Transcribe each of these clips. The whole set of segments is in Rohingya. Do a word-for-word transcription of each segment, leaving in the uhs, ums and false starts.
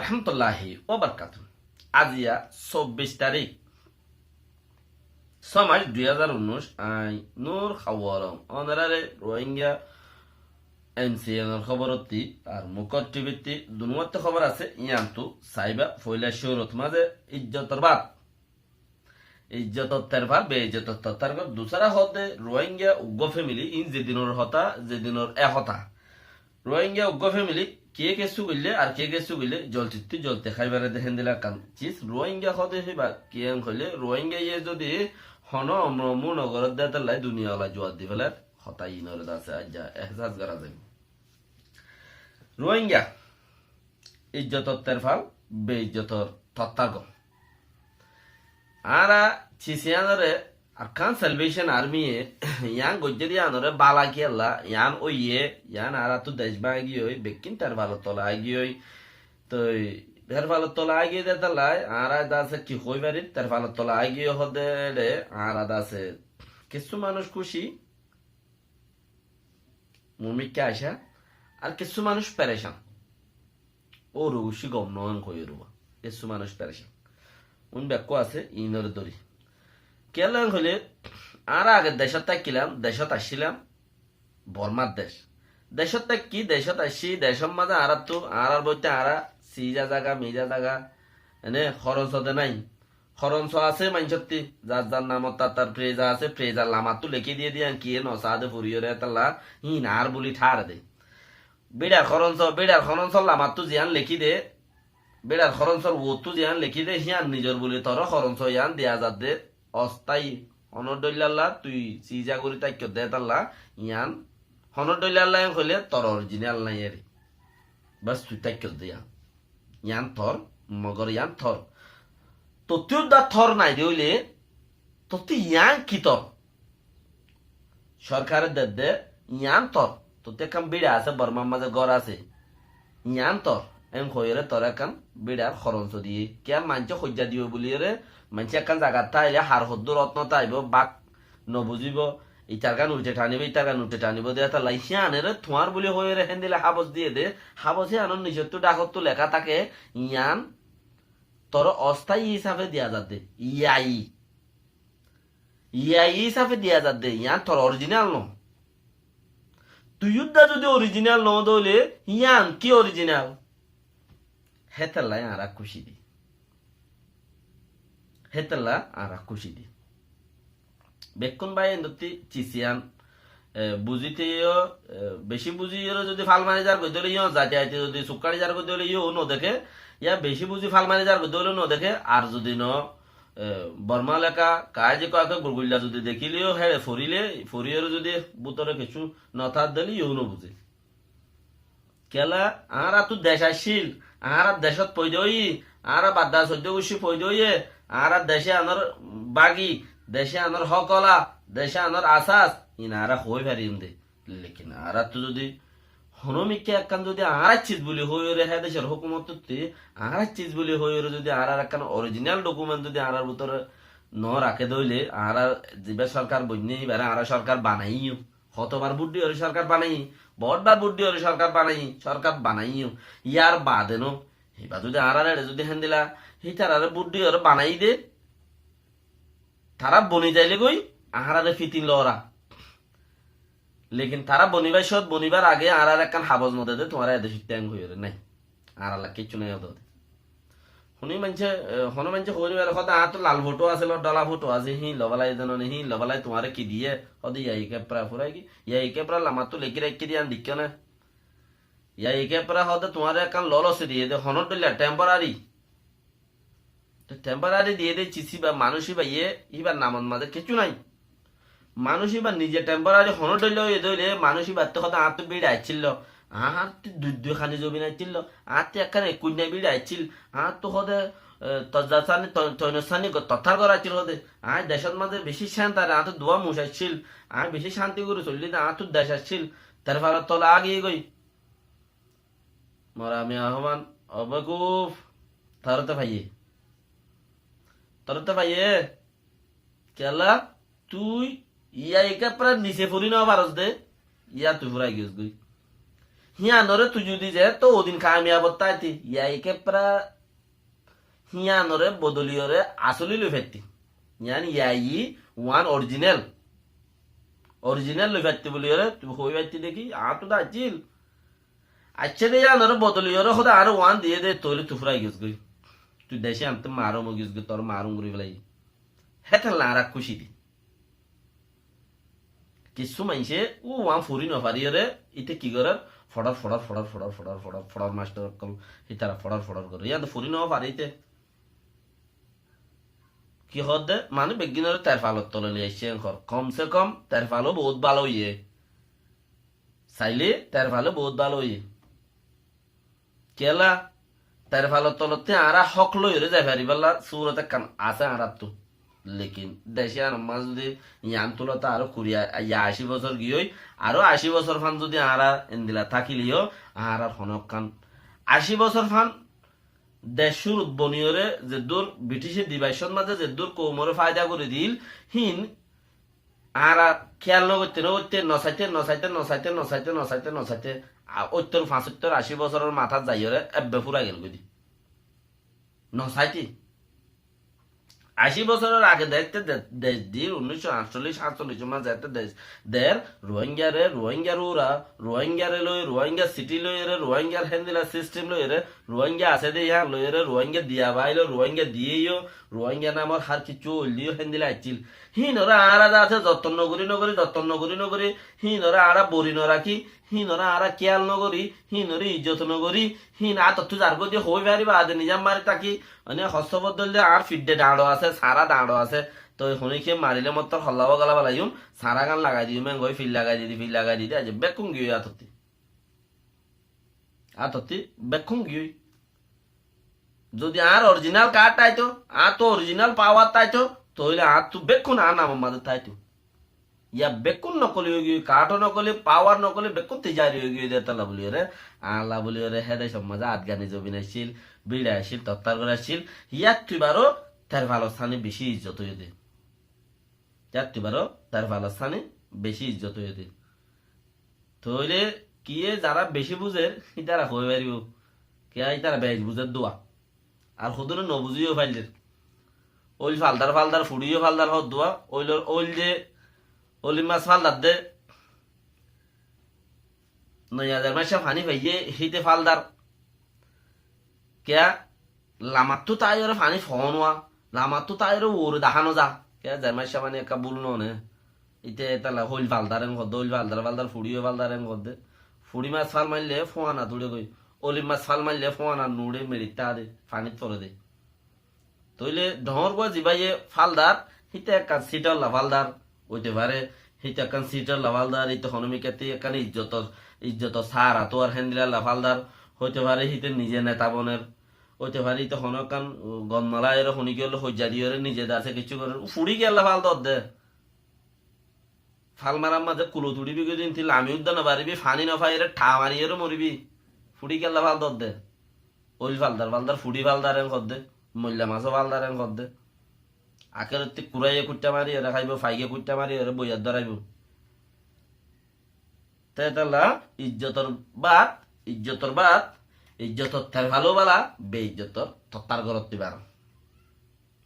Rahmatulláhi wa barakátuhu. Aziya sobbic tarík, só mac dui házar unnúic, añí Nur Haworong, ónorare Ruáingga M C N or hóborottí ar Mukor T V ttí dunuwattí hóbor asé, yíantu saibá. Foila cúrut mazé ijjotor baat. Ijjotor terfal, beijjotor tottar gór. Dusára hoódde Ruáingga uggúa femili, iín zedinor hotá, zedinor e hotá. Ruáingga uggúa femili kiyé kessú goillé ar kiyé kessú goillé, zoltittú zolti háibaré de héndilla ekkán cis. Ruáingga hoóde híba kiyé hoilé, Ruáinggaye zodi honó omromú nogoródde étalla duniyawala zuab di félar, hotá iínoré de asé aijja ehsas gorá zaibou. Ruáingga, ijjotor terfal, beijjotor tottar gór. Añára cis yíanoré Arakan Salvation Army ye yián goijjé de yíanoré bála kiyólla, yián óiye, yián añáráttu dec báñgi ói, bekkín terfalor tola aigiyói. Toi terfalor tola aigiyói de étalla, añára de asé ki hoói farir, terfalor tola aigiyói hoóde de, añára de asé kessú manúic kúci, mumikká acá, ar kessú manúic perecán. Óuro guccí gom noó en hoiyóre uwá. Kessú manúic perecán. Uin bekkú asé, iínoré dóri. Kiyólla en hoilé, añára age decót táikkílam, decót aiccílam, Bormár dec. Decót táikki, decót aiccí, decór mazé añáráttu, añárár boitte añára siza zaga, miza zaga, ene horonso de nái. Horonso asé maincótti, zar zar namot tar tar preza asé, prezar lamattú lekí diyé de yían kiyé nosaá de foriyóre étalla, híin añár buli tháre de. Bíçar horonso, bíçar horonsor lamattú ziyán lekí de, bíçar horonsor uottú ziyán lekí de, hían nizor buli toré horonso yían diya zadde, ostáyi, honó dhoillalla tui siza gorí táikkos de étalla, yían honó dhoillalla yían hoilé tor orijinal nái eri. Bas tui táikkos de yían. Yián tor, mogor yián tor. Tottí údda tor nai de óile, tottí yián ki tor? Sorkare dedde yián tor. Tottí ekkán bíça asé, Bormar mazé gór asé. Yián tor. En hoiyóre tor ekkán bíçar horonso diyé. Kiyá maincé hoijja diyo buliyóre, maincé ekkán zagat táile har hoddúr ot no táibo, bák no buzíbo, itargán ulte thanibó, itargán ulte thanibó de, étalla híanore tuáñr buli hoiyóre héndilla hábos diyé de, hábos híanor nicottú dhákottú leká táke, yián tor ostáyi hísafe diya zadde, yai. Yai hísafe diya zadde, yián tor orijinal no. Tui údda zudi orijinal no de óile, yián ki orijinal? Hétalla añára kúci di. Hétalla añára kúci di. Bekkún bái endottí cis yián, e, buzíte yó, e, bicí buzíyóre zudi fal mari zar goi de óile yó, zaite aite zudi sukkári zar goi de óile yó no deké, yá bicí buzí fal mari zar goi de óile no deké, ar zudi no, e, Borma elaka, kaáji koáke gurguilla zudi dekíle yó, héçe foríle, foríyóre zudi bútore kessú no tár de óile yó no buzé. Kiyólla, añáráttu dec accíl, añára decót foida óiyi, añára badda soiddó guccí foida óiye, añára dec yiánor bági, dec yiánor hókola, dec yiánor asas, iín añára hoói farim de. Lekin añáráttu zudi honómikká ekkán zudi añárar ciz buli hoiyóre hé decor hókumottú añárar ciz buli hoiyóre zudi añárar ekkán orijinal dhokumen zudi añárar bútore no raké de óile, añára zibá sorkar boinné, íbaré añára sorkar banaiyí. Hotobar bút diyóre sorkar banaiyí, boótbar bút diyóre sorkar banaiyí, sorkar banaiyí. Yar baade no, híba zudi añárar eçe zudi héndilla, hítarare bút diyóre banaiyí de, tará boni zaile goi, añárare fitin loóra. Lekin tará bonibár cót, bonibár age añárare ekkán hábos no de de, tuáñra ede citté en hoiyóre nái. Añáralla kiccú nái ódde. Hono maincé, e, hono maincé hoóri mare hoóde, añáttu lal foto asé, loddola foto asé, híin lobelai zano né, híin lobelai tuáñre ki diyé, hoóde yai kepra furai ki, yai kepra lamattu lekí raikké de yián deikkó né. Yai kepra hoóde tuáñre ekkán lolosé diyé de, honór dhoilla temporary. Te temporary diyé de cis íba, manúic íba iye, íbar namot mazé kiccú nái. Manúic íba nize temporary honó dhoilla óiye de óile, manúic íbattú hoóde añáttu bíça accíl, añáttu dui dui haní zobin accíl, añáttu ekkán ekkuinna bíça accíl, añáttu hoóde, e, tozza sáni, to-, toinor sáni go-, tottar gór accíl hoóde, aññí decót mazé bicí cánti ar añáttu duwá muc accíl, aññí bicí cánti gorí soillí de añáttu dec accíl, terfalor tola agiyé goi. Mora miya homan, o bekuf, toré te faiyé. Toré te faiyé. Kiyólla, tui yai kepra nise fori no faros de, yá tui furai giyos goi. Híanoré tui zodi ze to odin kamiyab ótta aití, yai keppra híanoré bodoliyóre asóli loi faittí. Yián yai one original. Original loi faittí buliyóre tui hoi faittí deki, añáttu de accíl. Aiccé de yíanoré bodoliyóre hóde añáre one diyé de, tóile tui furai giyós goi. Tui deci añáttu marum ói giyós goi, tor marum gorí félaiye. Hétella añára kúci di. Kissú maincé uwán fori nofariyóre íte ki gorér? Foçor, foçor, foçor, foçor, foçor, foçor, foçor mastor ókkol, ítara foçor, foçor gorér. Yían to fori nofare íte. Ki hoódde? Mane beggúnoré terfalor tole loi aiccé en hoór. Komse kom terfalo bout bála óiye. Sailé terfalo bout bála óiye. Kiyólla? Terfalor tolottú añára hók loiyóre zai faribálla surot ekkán asé añáráttu. Lekin dec yíanor mazé zodi yián tulóte aró kuri a-, ya ací bosór giyói, aró ací bosór fán zodi añára endila tákile yó, añárar honókkán ací bosór fán dec cúrut boniyóre zeddúr Britice dibaicót mazé zeddúr koumoré faida gorí dil, híin añára kéyal nogoitté, nogoitté, nosaité, nosaité, a, óittor, fañsóittor, ací bosóror matát zaiyóre ebbe fúrai gelgói de. Nosaité. Ací bosóror age de, de, dec dir, unnícco añctollic, añctollicor mazé de, de, der, Ruáingaré, Ruáingar ura, Ruáingaré loi, Ruáingar siti loiyóre, Ruáingar héndila sistem loiyóre, Ruáinga asé de yían loiyóre, Ruáinga diya baáilo, Ruáinga diyéiyo, Ruáinga namor hár kiccú óil diyó héndila accíl. Híinoré añára de asé zotton nogorí, nogorí, zotton nogorí, nogorí, híinoré añára bori norakí, híinoré añára kéyal nogorí, híinoré ijjot nogorí, híin átottú zargói de hoói fari baade nizam mari táki, mane hossó boddol de añár fidde dañço asé, sañra dañço asé, toi honíkiyé marilé mottor holla bogala balaiyum, sañragan lagai diyum, engoi fil lagai didi, fil lagai didi, aijja bekkún giyói átottí. Átottí bekkún giyói. Zodi añár orijinal kaád táito, añáttu orijinal pawar táito, tóile añáttu bekkún añár namor mazé táito. Yá bekkún nokoli ói giyói, kaádo nokoli, pawar nokoli, bekkún tijari ói giyói de, étalla buliyóre, añálla buliyóre, hé decor mazé Afgani zobin accíl, bíça accíl, tottar gor accíl, yáttu baró terfalor sáni bicí ijjot óiye de. Yáttu baró terfalor sáni bicí ijjot óiye de. Tóile kiyé zará bicí buzér, ítara hoi faribó. Kiyá ítara bec buzér dua. Ar hodúne nobuzíyo failler. Óil faldar faldar, fuçíyo faldar hoddua, óilor, óil de, óilir mas faldar de. Noiya zermaiccá faní faiyé, híte faldar. Kiyá? Lamattú táiyore faní foónuwa, lamattú táiyore uore dahá noza. Kiyá, zermaiccá faní ekká búl noóne. Íte étalla óil faldar en hoddé, óil faldar faldar, fuçíyo faldar en hoddé. Fuçí mas fal maille fúaña tuçe goi. Óilir mas fal maille fúaña nuçe, meçittá de, fanít fore de. Tóile dhoóñr gua zibáye faldar, híte ekkán sítolla faldar óite fare, híte ekkán sítolla faldar, híte honó mikkátti ekkán ijjotor, ijjotor sára tuar héndilla faldar óite fare, híte nize neta boner óite fare, híte honó ekkán, uh, gonnala ere honikiyólla hoijja diyóre nize dase kiccú gorer, fuçí kiyólla fal dodde. Fal marar mazé kulot uçíbi goi de, tui lami uddá nofaribí, faní nofaiyóre, tha mariyóre moribí. Fuçí kiyólla fal dodde. Óil faldar faldar, fuçí faldar en hoddé, moilla masó faldar en hoddé. Akérottí kuráiye kuittá mariyóre háibo, faige kuittá mariyóre boiyat dóraibó. Te étalla ijjotor baat, ijjotor baat, ijjotor terfaló bála, beijjotor tottar gorottí bála.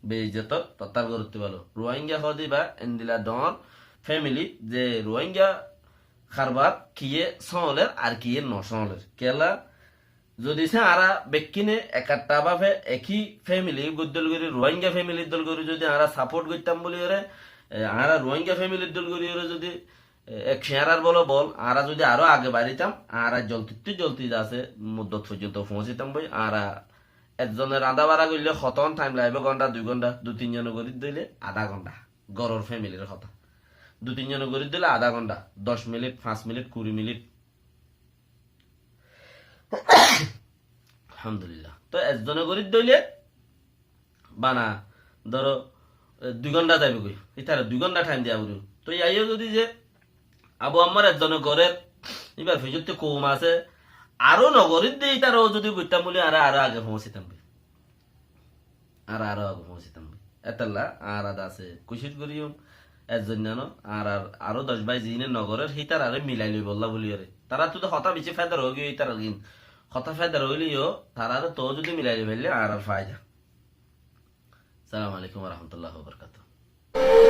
Beijjotor tottar gorottí bála. Ruáinga hoóde íba endilla dhoóñr fémili ze Ruáinga karbar kiyé sóoñler ar kiyé nosóoñler. Kiyólla, zodi se añára bekkíne ekatta báfe ekí fémili goddól gorí, Ruáinga fémilir dól gorí zodi añára sapót goittám bóli ore, e, añára Ruáinga fémilir dól gorí ore zodi e, ek ceñarar bolo bol, añára zodi aró age barítám, añára zoldittú zoldi zasé muddot foijjonto foóñsitám boi, añára ekzone rañdá bara goille hotón thaim laibo, gónda, dui gónda, dui tin zone gorí dóile adá gónda, góror fémilir hotá. Dui tin zone gorí dóile adá gónda, doc minit, fañs minit, kuri minit. Alhamdulillah. Toi ekzone gorí dóile bana, dóro, e, dui gónda zaibogói. Ítara dui gónda thaim diya foribo. Toi yáiyo zodi ze Abu Ammar ekzone gorér, íbar fisottí koum asé, aró nogorídde ítara ó zodi goittám bóli añára aró age foóñsitám boi. Añára aró age foóñsitám boi. Étalla añára dase kucíc goríyum, ekzon nano, añárar aró doc bái ziíne nogorér, hítararé milai loibolla bóli ore. Taráttu de hotá beci fedar óigiyoi, ítarar gín. Hotá fedar óileyo, tarare tou zodi milai faille añárar faida. Assalamu alaikum wa rahmatullahi wa barakatuhu.